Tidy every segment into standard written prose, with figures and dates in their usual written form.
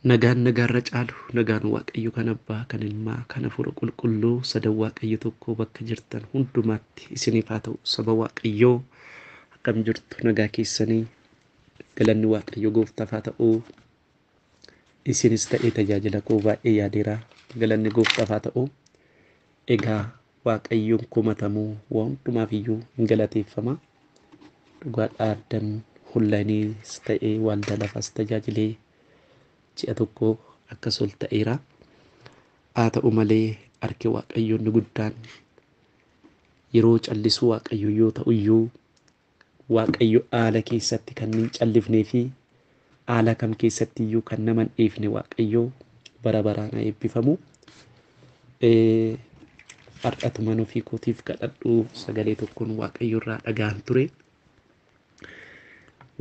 Nagaan nagaarra caalu, nagaan Waaqayyo kan Abbaa, kan Ilmaa, kan Hafuura Qulqulluu, sadan Waaqayyo tokko bakka jirtan hundumaatti isiniif haa ta'u. Saba Waaqayyoo akkam jirtu? Nagaa keessanii? Galanni Waaqayyo gooftaaf haa ta'u. Isinis ta'ee tajaajila koo baay'ee yaadeera. Galanni gooftaaf haa ta'u. Egaa Waaqayyoon komatamuu waan hundumaaf iyyuu hin galateeffama. Dhugaadhaa addan onlaayiniis ta'ee waldaa lafaas tajaajilee ji'a tokko akkas ol ta'eera. Haa ta'u malee harki Waaqayyoo inni guddaan yeroo callisuu Waaqayyo yoo ta'u iyyuu Waaqayyo haala keessatti kan hin callifnee fi haala kam keessatti iyyuu kan nama hin dhiifne Waaqayyo bara baraan haa eebbifamu. Har'atuma ofii kootiif kadhadhu sagalee tokkoon Waaqayyo irraa dhaga'an ture.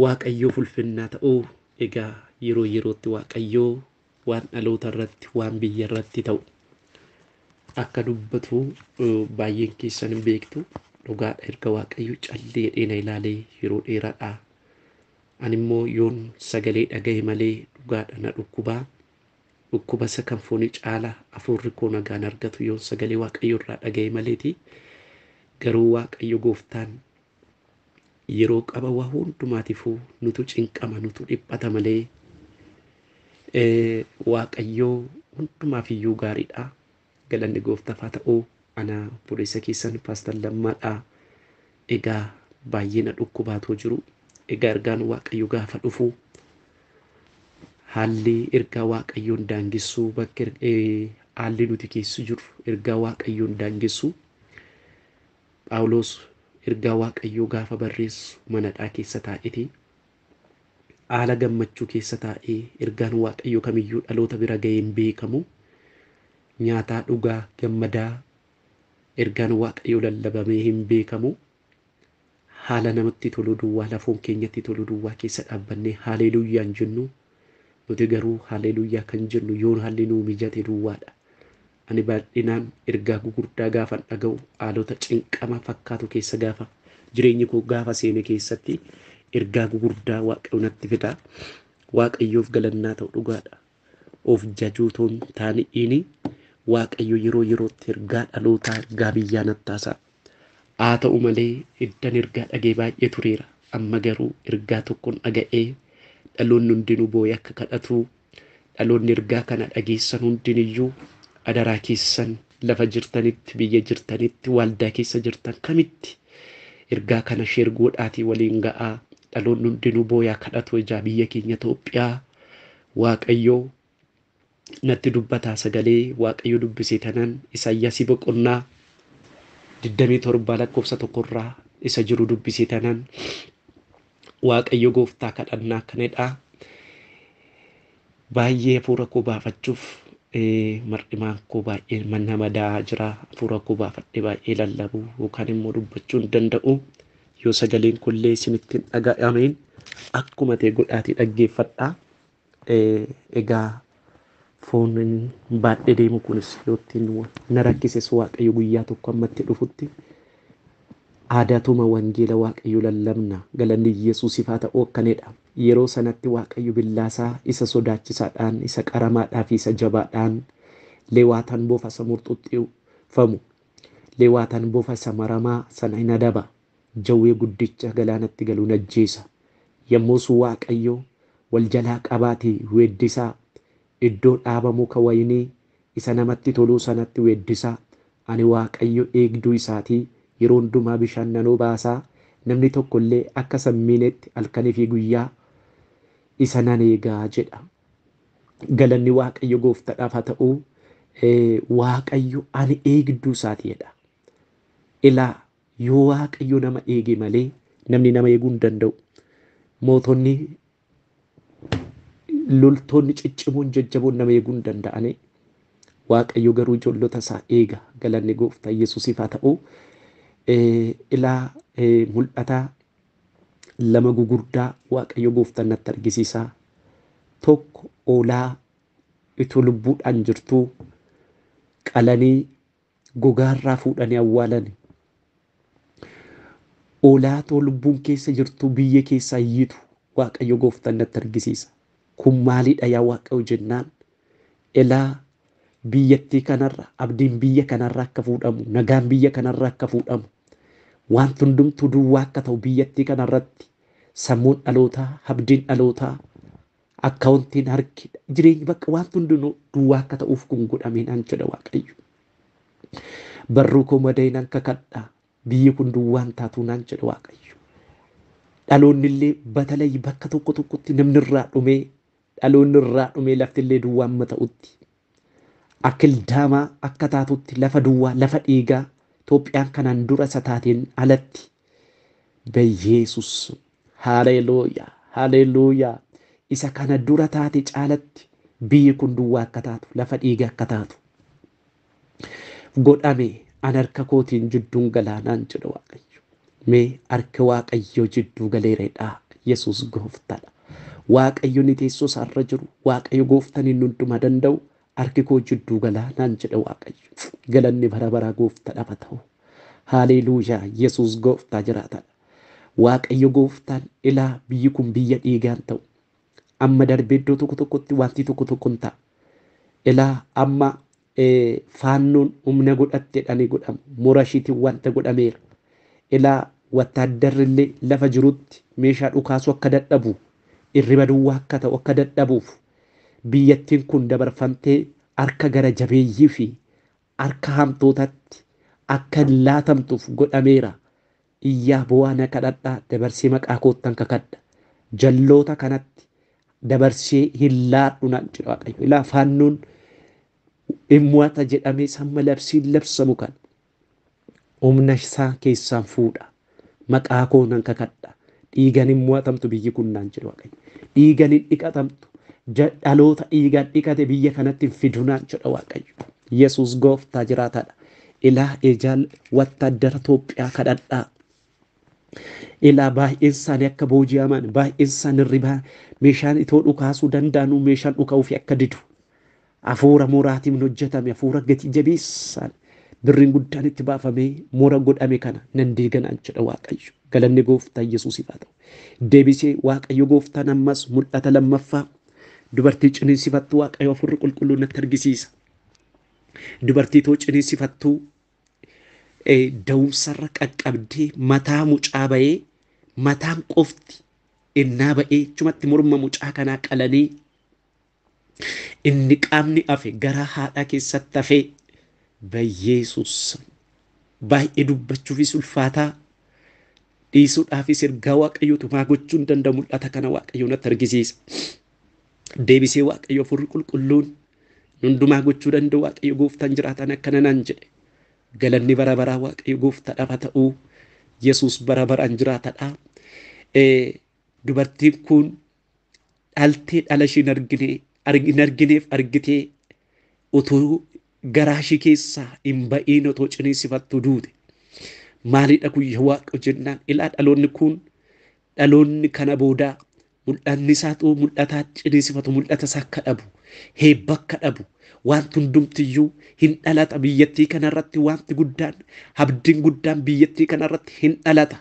Waaqayyoof ulfinnaa ta'uu. Egaa yeroo yerootti Waaqayyoo waan dhaloota irratti, waan biyya irratti ta'u akka dubbatu baay'een keessan hin beektu. Dhugaadha, erga Waaqayyo callee jedhee na ilaalee yeroo dheeraadha. Ani immoo yoon sagalee dhaga'e malee dhugaadha na dhukkubaa. Dhukkuba isa kan foonii caala hafuurri koo nagaan argatu yoon sagalee Waaqayyo irraa dhaga'e maleeti. Garuu Waaqayyo gooftaan yeroo qaba waa hundumaatiifuu nutu cinqama, nutu dhiphata malee Waaqayyoo hundumaaf iyyuu gaariidha. Galanni gooftaaf haa ta'u. Ana obboleessa keessan Paastar Lammaadha. Egaa baay'ee na dhukkubaatoo jiru. Egaa ergaan Waaqayyo gaafa dhufu haalli ergaa Waaqayyoon daangessuu bakka haalli nuti keessa jirru ergaa Waaqayyoon daangessuu. Phaawulos ergaa Waaqayyoo gaafa barreessu manadhaa keessa taa'eeti. Haala gammachuu keessa taa'ee ergaan Waaqayyoo kamiyyuu dhaloota bira ga'ee hin beekamu. Nyaataa dhugaa gammadaa ergaan Waaqayyoo lallabamee hin beekamu. Haala namatti tolu duwwaa, lafoon keenyatti tolu duwwaa keessa dhaabbannee haaleluuyyaan jennu. Nuti garuu haaleluuyyaa kan jennu yoon haalli nuu mijate duwwaadha. Ani bal'inaan ergaa gugurdaa gaafan dhaga'u haalota cinqama fakkaatu keessa gaafa jireenyi koo gaafa seene keessatti ergaa gugurdaa Waaqayyo natti fida. Waaqayyoof galannaa ta'u dhugaadha. Of jajuutoon taani'iini Waaqayyo yeroo yerootti ergaa dhalootaa, ergaa biyyaa natti haasa'a. Haa ta'u malee iddan ergaa dhagee baay'ee tureera. Amma garuu ergaa tokkoon dhaga'ee dhaloonni hundinuu boo'ee akka kadhatu, dhaloonni ergaa kana dhageessan hundiniyyuu adaraa keessan lafa jirtanitti, biyya jirtanitti, waldaa keessa jirtan kamitti ergaa kana sheer godhaatii waliin ga'aa. Dhaloonni hundinuu boo'ee kadhatu. Ijaa biyya keenya Itoophiyaa Waaqayyoo natti dubbataa. Sagalee Waaqayyo dubbise tanaan Isaayyaasii boqonnaa 27 lakkoofsa 1 irraa isa jiru dubbise tanaan Waaqayyo gooftaa kadhannaa akkanadha. Baay'ee hafuura koo baafachuuf mar'imaan koo baay'ee nama madaa'aa jira. Hafuura koo baafadhee baay'ee lallabuu yookaan immoo dubbachuu hin danda'u. Yoo sagaleen kunillee isinitti hin dhaga'ameen akkuma ta'e godhaatii dhaggeeffadhaa. Egaa foon baadhee deemu kunis yoo ittiin na rakkises Waaqayyo guyyaa tokko ammatti dhufutti aadaatuma wangeela Waaqayyo lallabna. Galanni Yesuusiif haa ta'u akkanidha. Yeroo sanatti Waaqayyo billaasaa isa sodaachisaadhaan, isa qaramaadhaa fi isa jabaadhaan Lewaataan bofa isa murxuxxifamu, Lewaataan bofa isa maramaa sana hin adaba. Jawwee guddicha galaanatti galu hin ajjeesa. Yommuu sun Waaqayyo wal jalaa qabaate weeddisaa, iddoo dhaaba muka wayinii isa namatti toluu sanatti weeddisaa. Ani Waaqayyo eegduu isaatii, yeroo hundumaa bishaan nan obaasaa, namni tokko illee akka sammiinetti halkanii fi guyyaa isa nan eegaa jedha. Galanni Waaqayyo gooftaadhaaf haa ta'u. Waaqayyo ani eegduu isaatii jedha. Ilaa, yoo Waaqayyo nama eege malee namni nama eeguu hin danda'u. Mootonni, loltoonni ciccimoon, jajjaboon nama eeguu hin danda'ani. Waaqayyo garuu ijoollota isaa eega. Galanni gooftaa Yesuusiif haa ta'u. Ilaa, mul'ata lama gugurdaa Waaqayyo gooftaan natti argisiisa. Tokko hoolaa itoo lubbuudhaan jirtuu qalanii gogaarraa fuudhanii awwaalan. Hoolaa itoo lubbuun keessa jirtuu biyya keessaa iyyitu Waaqayyo gooftaan natti argisiisa. Kun maalidha yaa Waaqayyo jennaan ilaa biyyattii kanarra abdiin biyya kanarra akka fuudhamu, nagaan biyya kanarra akka fuudhamu, wanti hundumtuu duwwaa akka ta'u biyyattii kanarratti sammuun dhalootaa, abdiin dhalootaa, akkaawuntiin harki jireenyi bakka wanti hundinuu duwwaa akka ta'uuf kun godhamee naan jedha Waaqayyo. Barruu koo madaa'inaan kakadha, biyyi kun duwwaan taatu naan jedha Waaqayyo. Dhaloonni illee batalayyi bakka tokko tokkotti namni irraa dhumee, dhaloonni irraa dhumee lafti illee duwwaa amma ta'utti. Akka ildaamaa akka taatutti lafa duwwaa, lafa dhiigaa Itoophiyaan kanaan dura isa taateen alatti. Beyyeesus haaleluuyaa, haaleluuyaa. Isa kana dura taate caalatti biyyi kun duwwaa akka taatu, lafa dhiigaa akka taatu godhame. An harka kootiin jidduun galaanaan jedha Waaqayyo. Mee harka Waaqayyoo jidduu galeeredha. Yesuus gooftaadha. Waaqayyo ni teessoo isaarra jiru, Waaqayyo gooftaan inni hundumaa danda'u harki koo jidduu galaanaan jedha Waaqayyo. Galanni bara baraa gooftaadhaaf haa ta'u. Haaleluuyaa, Yesuus gooftaa jiraataadha. Waaqayyo gooftaan ilaa biyyi kun biyya dhiigaan ta'u. Amma darbee iddoo tokko tokkotti wanti tokko tokko hin ta'a. Ilaa amma faannoon humna godhatteedhaan godhamu. Mura ishiitiin wanta godhameera. Ilaa wattaaddarri illee lafa jirutti meeshaa dhukaasuu akka dadhabu, irriba duwwaa akka ta'u akka dadhabuuf biyyattiin kun dabarfamtee harka gara jabeeyyii fi harka hamtootatti akka hin laatamtuuf godhameera. Iyyaa bu'aa na kadhadhaa, dabarsee maqaa koottan kakadha. Jalloota kanatti dabarsee hin laadhu naan jedha Waaqayyo. Ilaa faannoon dhimmoota jedhamee samma labsiin labsamu kan humna isaa keessaan fuudha. Maqaa koo nan kakadha. Dhiigan hin mo'atamtu biyyi kun naan jedha Waaqayyo. Dhiigan hin dhiqatamtu. Dhaloota dhiigaan dhiqate biyya kanatti hin fidu naan jedha Waaqayyo. Yesuus gooftaa jiraataadha. Ilaa ejaal wattaaddara Itoophiyaa kadhadhaa. Ilaa baay'een isaanii akka booji'aman, baay'een isaanii hirribaa meeshaan itoo dhukaasuu danda'anuu meeshaan dhuka'uu fi akka didu. Hafuura mooraatiin hojjetame, hafuura gatii jabeessaan birriin guddaan itti baafamee moora godhame kana nan diiganaan jedha Waaqayyo. Galanni gooftaa Yesuusiif haa ta'u. Deebisee Waaqayyo gooftaan ammas mul'ata lammaffaa dubartii ciniinsifattuu Waaqayyo hafuurri qulqulluun natti argisiisa. Dubartii too ciniinsifattuu da'umsarra qaqqabdee mataa mucaa ba'ee mataan qofti innaa ba'ee achumatti morma mucaa kanaa qalanii inni qaamni hafe garaa haadhaa keessatti hafee Bayyeesus baay'ee dubbachuufis ulfaataa dhiisuudhaafis ergaa Waaqayyootu maa gochuu hin danda'u mul'ata kana Waaqayyo natti argisiisa. Deebisee Waaqayyo hafuurri qulqulluun hundumaa gochuu danda'u Waaqayyo gooftaan jiraatan akkana naan jedhe. Galanni bara baraa Waaqayyo gooftaadhaaf haa ta'u. Yesuus bara baraan jiraatadha. Dubartiin kun dhaltee dhala ishee hin argineef argitee otoo garaa ishee keessaa hin ba'iin otoo ciniinsifattu duute. Maalidha kun yaa Waaqayyo jennaan ilaa dhaloonni kun dhaloonni kana boodaa mul'anni isaatu mul'ataa ciniinsifatu mul'ata isaa akka dhabu, heebba akka dhabu, wanti hundumtiyyuu hin dhalata biyyattii kanarratti wanti guddaan abdiin guddaan biyyattii kanarratti hin dhalata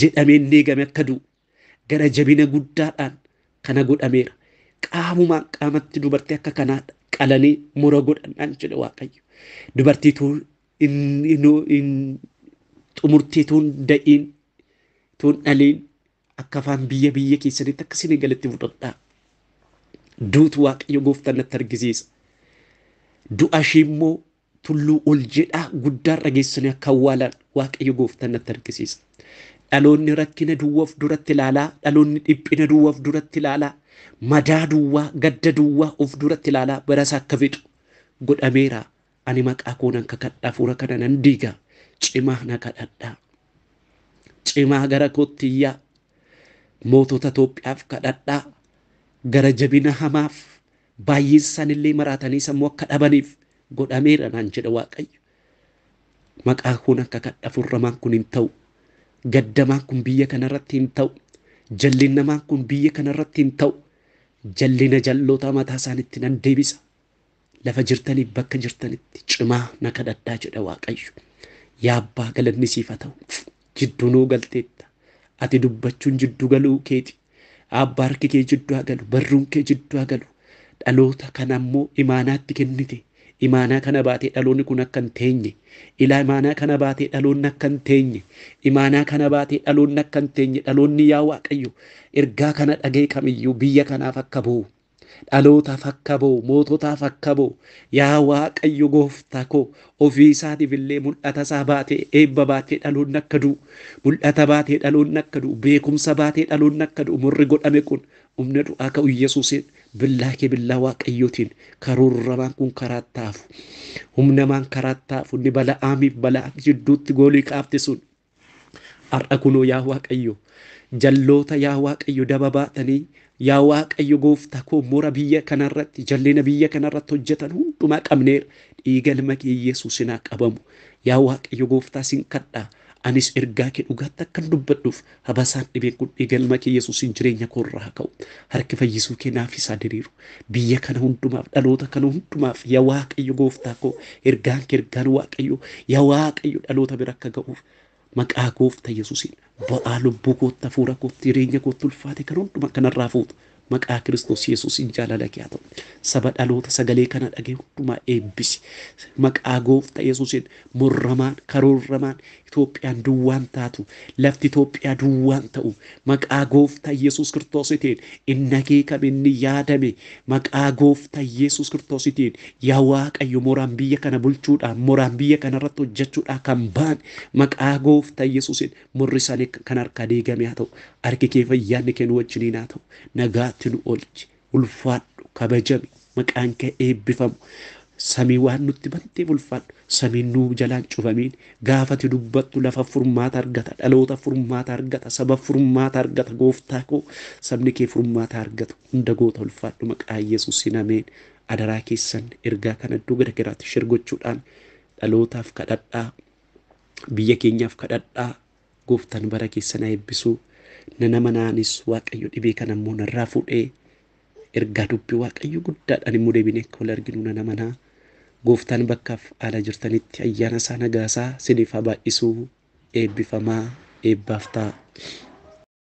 jedhamee inni eegame akka du'u gara jabina guddaadhaan kana godhameera. Qaamumaan qaamatti dubartii akka kanaa qalanii mura godhan jedha Waaqayyo. Dubartii tuun xumurtee tuun da'iin tuun dhaliin akka afaan biyya biyya keessanitti akka isin galatti fudhadhaa. Duutu Waaqayyo gooftaan natti argisiisa. Du'a ishee immoo tulluu ol jedhaa guddaarra geessanii akka awwaalan Waaqayyo gooftaan natti argisiisa. Dhaloonni rakkina duwwaaf duratti ilaalaa, dhaloonni dhiphina duwwaaf duratti ilaalaa, madaa duwwaa, gadda duwwaa of duratti ilaalaa bara isaa akka fixu godhameera. Ani maqaa koo nan kakadha, hafuura kana nan diiga. Cimaa na kadhadhaa. Cimaa gara kootti iyyaa. Mootota Itoophiyaaf kadhadhaa. Gara jabina hamaaf baay'een isaanillee maraatanii sammuu akka dhabaniif godhameera naan jedha Waaqayyo. Maqaa koon akka kadha furramaan kun hin ta'u. Gaddamaan kun biyya kanarratti hin ta'u. Jallinnamaan kun biyya kanarratti hin ta'u. Jallina jalloota mataa isaaniitti nan deebisa. Lafa jirtaniif bakka jirtanitti cimaa na kadhadhaa jedha Waaqayyo. Yaa Abbaa galanni siif haa ta'u. Jidduu nuu galteetta. Ati dubbachuun jidduu galuu keeti. Abbaa, harki kee jidduu haa galu, barruun kee jidduu haa galu. Dhaloota kana immoo imaanaatti kennite. Imaanaa kana baatee dhaloonni kun akka hin teenye. Ilaa imaanaa kana baatee dhaloonni akka hin teenye. Imaanaa kana baatee dhaloonni akka hin teenye. Dhaloonni yaa Waaqayyo ergaa kana dhaga'e kamiyyuu biyya kanaaf akka bu'u. Dhalootaaf akka ba'u, moototaaf akka ba'u, yaa Waaqayyo gooftaa koo ofii isaatiif illee mul'ata isaa baatee eebba baatee dhaloonni akka du'u, mul'ata baatee dhaloonni akka du'u, beekumsa baatee dhaloonni akka du'u, murri godhame kun humna du'aa ka'u Yesuusiin billaa kee billaa Waaqayyootiin karoorramaan kun karaa taafu, humnamaan karaa taafu, inni Bala'aamiif Bala'aa jidduutti goolii kaafte sun har'a kunoo yaa Waaqayyo jalloota yaa Waaqayyo daba baatanii yaa Waaqayyo gooftaa koo mura biyya kanarratti jallina biyya kanarratti hojjetan hundumaa qabneera. Dhiiga ilma kee Yesuusin haa qabamu. Yaa Waaqayyo gooftaa sin kadhaa. Anis ergaa kee dhugaatti akkan dubbadhuuf habasaan dhibeen kun dhiiga ilma kee Yesuusin jireenya koo irraa haa ka'u. Harki fayyisuu kee naaf isaa diriiru. Biyya kana hundumaaf dhaloota kana hundumaaf yaa Waaqayyo gooftaa koo ergaan kee ergaan Waaqayyo yaa Waaqayyo dhaloota bira akka ga'uuf maqaa gooftaa Yesuusiin ba'aa lubbuu kootti hafuura kootti jireenya kootti ulfaate kan hundumaa kanarraa fuutu maqaa Kiristoos Yesuusiin jaalala kee haa ta'u. Saba dhaloota sagalee kana dhagee hundumaa eebbisi. Maqaa gooftaa Yesuusiin murramaan karoorramaan Itoophiyaan duwwaan taatu, lafti Itoophiyaa duwwaan ta'u, maqaa gooftaa Yesuus Kiristoositiin inni akeekame inni yaadame maqaa gooftaa Yesuus Kiristoositiin yaa Waaqayyo moraan biyya kana bulchuudhaan moraan biyya kana irratti hojjechuudhaan kan ba'an maqaa gooftaa Yesuusiin murri isaanii kan harkaa diigame haa ta'u. Harki kee fayyaanni kee nu wajjiniin haa ta'u. Nagaatti nu oolchi. Ulfaadhu, kabajami, maqaan kee eebbifamu. Samii waan nutti banteef ulfaadhu. Samiin nuu jalaan cufamiin gaafati dubbattu lafa furmaata argata, dhaloota furmaata argata, saba furmaata argata. Gooftaa koo sabni kee furmaata argatu. Hunda goota ulfaadhu maqaa Yesuusiin ameen. Adaraa keessan ergaa kana iddoo gara garaatti shir gochuudhaan dhalootaaf kadhadhaa, biyya keenyaaf kadhadhaa. Gooftaan bara keessan haa eebbisu. Nana manaanis Waaqayyo dhibee kana immoo narraa fuudhee ergaa dubbii Waaqayyo guddaadhaan immoo deebinee akka wal arginu nana manaa. Gooftaan bakkaaf haala jirtanitti ayyaana isaa nagaa isaa siniif haa baay'isuu. Eebbifamaa, eebbaaf ta'a.